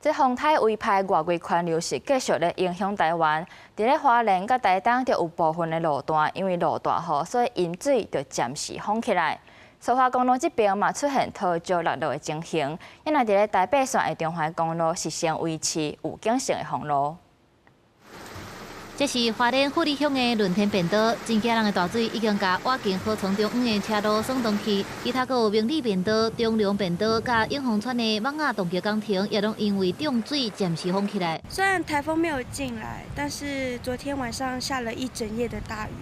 這風颱威派外圍環流是繼續咧影響台灣。佇咧花蓮佮台東就有部分的路段因為落大雨，所以淹水就暫時封起來。蘇花公路這邊嘛出現土石落落的情形，因為佇咧台八線的中環公路是先維持預警性的封路。這是花蓮富里鄉的輪天便道，真驚人的大水已經共瓦景河村中央的車路損斷去，其他閣有明理便道、中龍便道、佮永豐村的蠓仔洞橋工程，也攏因為漲水暫時封起來。雖然颱風沒有進來，但是昨天晚上下了一整夜的大雨，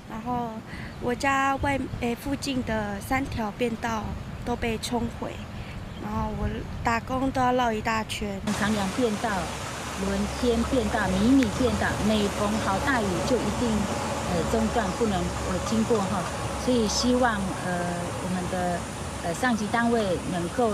然後我家外附近的三條便道都被沖毀，然後我打工都要繞一大圈。長良便道、輪天便道、迷你便道，每逢好大雨就一定中斷，不能經過哈，所以希望我們的上級單位能夠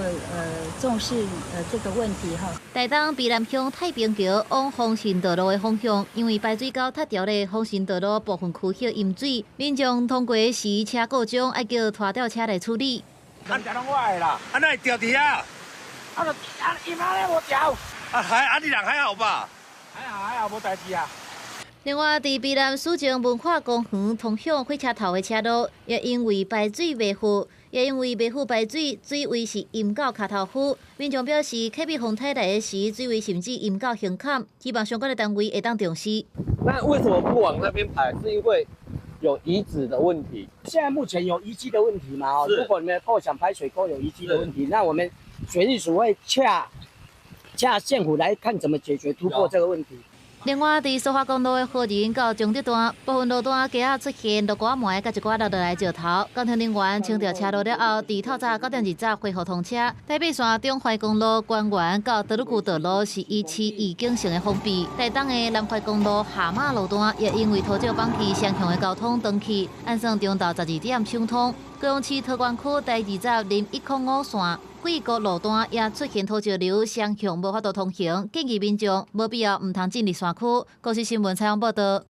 重視這個問題哈。台東卑南鄉太平橋往豐盛道路的方向，因為排水溝塞牢咧，豐盛道路部分區域淹水，民眾通過時車故障，愛叫拖吊車來處理。啊，這攏我的啦，啊，哪會掉佇遐？啊，就啊，伊媽咧無掉。啊，還啊，你人還好吧？還好還好，無代誌啊。另外，佇卑南史前文化公園通向火車頭的車路，也因為排水袂赴，也因為袂赴排水，水位是淹到跤頭趺。民眾表示，可比風颱來的時，水位甚至淹到胸坎，希望相關的單位會當重視。那為什麼不往那邊排？是因為有遺址的問題。現在目前有遺跡的問題嘛？哦，如果你們構想排水溝有遺跡的問題，那我們水利署會洽洽縣府來看怎麼解決突破這個問題。另外，佇蘇花公路的和仁到彰德段部分路段，街仔出現落瓜糜，佮一寡落落來石頭。工程人員清掉車路了後，佇透早9點20恢復通車。台八線中環公路關園到德魯固道路是維持預警性的封閉。台東的南環公路下馬路段也因為土石崩去，雙向的交通斷去，按算中晝12點暢通。高雄市桃園區台20零105線貴國路段也出現土石流，雙向無法度通行，建議民眾無必要毋通進入山區。公視新聞採訪報導。